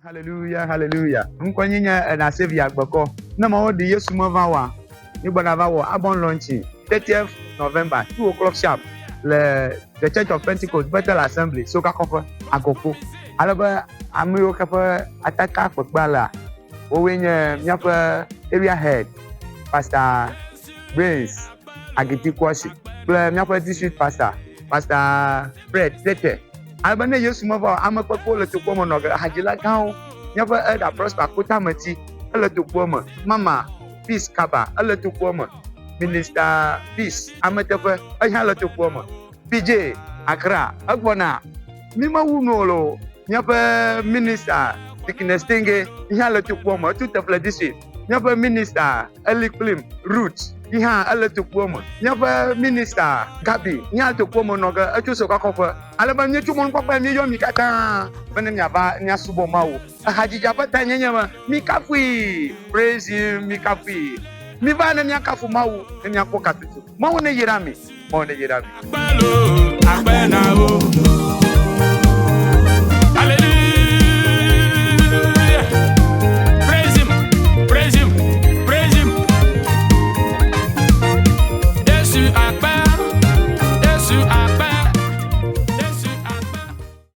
Hallelujah, hallelujah. Ŋkɔnye nye Enasevi Agbekɔ. Ne Mawu ɖi Yesu meva oa, mígbɔna va wɔ album launching 30th November, 2 o'clock sharp le The Church of Pentecost Bethel Assembly, Sokakɔƒe, Agɔkpo. Ale be ame yiwo ke ƒe atata kpekpea lea, wowoe nye míaƒe area head, Pastor Grace Agiti Kwasi kple míaƒe district pastor, Pastor Fred Tete. Ale be ne Yesu meva o, ame kpekpewo le tokpoa me nɔ ge, hadzila gãwo, míaƒe Elder Prosper Kotameti, ele tokpoa me, Mama Peace Kaba, ele tokpoa me, Minister Peace Ameteƒe, ehã le tokpoa me, PJ Accra, egbɔna. Mi mewu nu o loo, míaƒe Minister Dickness Tenge, hã le tokpoa me, etso Tefle District. Míaƒe Minister Eli Kplim Ruth, yi hã ele tokpoa me. Míaƒe Minister Gabi, yi hã tokpoa me nɔ ge, etso Sokakɔƒe. Ale be míetso mɔnukpɔkpɔe míeyɔ mi katã be ne miava míasubɔ Mawu. Ehadzidzi ƒe tanyenye me, mikafui! Praise him, mikafui! Miva ne míakafu Mawu ne míakpɔ katutu. Mawu neyra mi. Mawu neyra mi. Akpe loo, akpe na wo.